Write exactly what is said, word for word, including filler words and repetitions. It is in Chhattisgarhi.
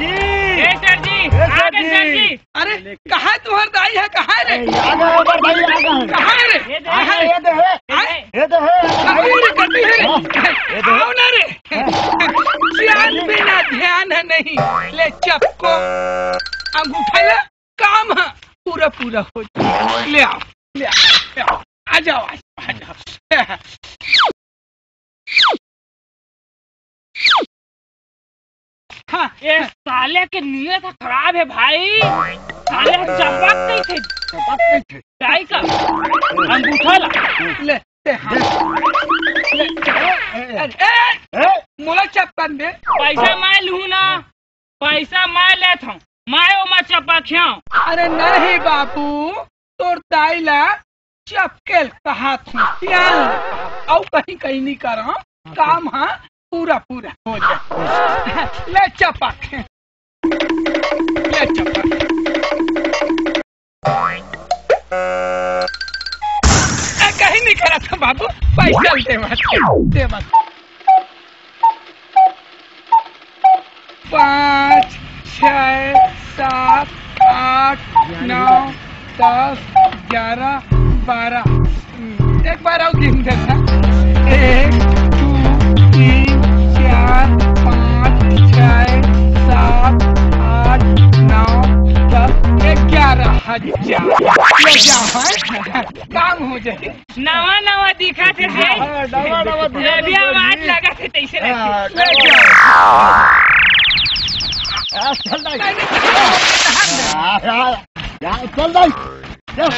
ए सर जी, ए सर आ गए सर जी। जी। अरे, कहाँ है तुम्हार दाई है, कहाँ है रे? ए, आ गए, आ गए, आ गए। कहाँ है रे? ये दे। कहाँ है रे? ये दे है। आए? ये दे है। कहाँ है रे? कहाँ है रे? हाँ, ये दे। आओ ना रे। ज्ञान बिना ध्यान है नहीं। ले चपको। अंगूठा ले। काम है। पूरा, पूरा हो जाए। ले आओ, ले आओ, ले आओ। आ जाओ, आ जाओ, आ जाओ। हाँ, ये साले के नीयत खराब है भाई। साले चपक नहीं थे। चपक नहीं थे। दाई का अंगूठा ला। ले, ले, हाँ। ले, अरे, ए, ए, मोला चपकन दे। पैसा मैं लूँ ना, पैसा मैं लेत हूँ, मैं ओमा चपक हूँ। अरे नहीं बाबू, तोर दाई ला चपकेल कहात हूँ, सियान ला कहात। अउ कहीं कहीं नहीं करा, काम हा पूरा पूरा हो जाए। ले चपक, ले चपक। ए, कहीं नहीं करा था बाबू, पैसा दे मत, दे मत। पाँच, छः, सात, आठ, नौ, दस, ग्यारह, बारह। एक बार और गिन देना। एक, दो, तीन, चार, पाँच, छः, सात, आठ, नौ, दस, ग्यारह हजार। ले जाओ, हाँ? काम हो जाए। नवा नवा दिखा थे भाई। हाँ, नवा नवा दिखा ये भी थे आवाज भाई। लगा थे तैसे हाँ, लगे। नवा। हाँ, चल भाई। हाँ, हाँ, हाँ, चल भाई। चल।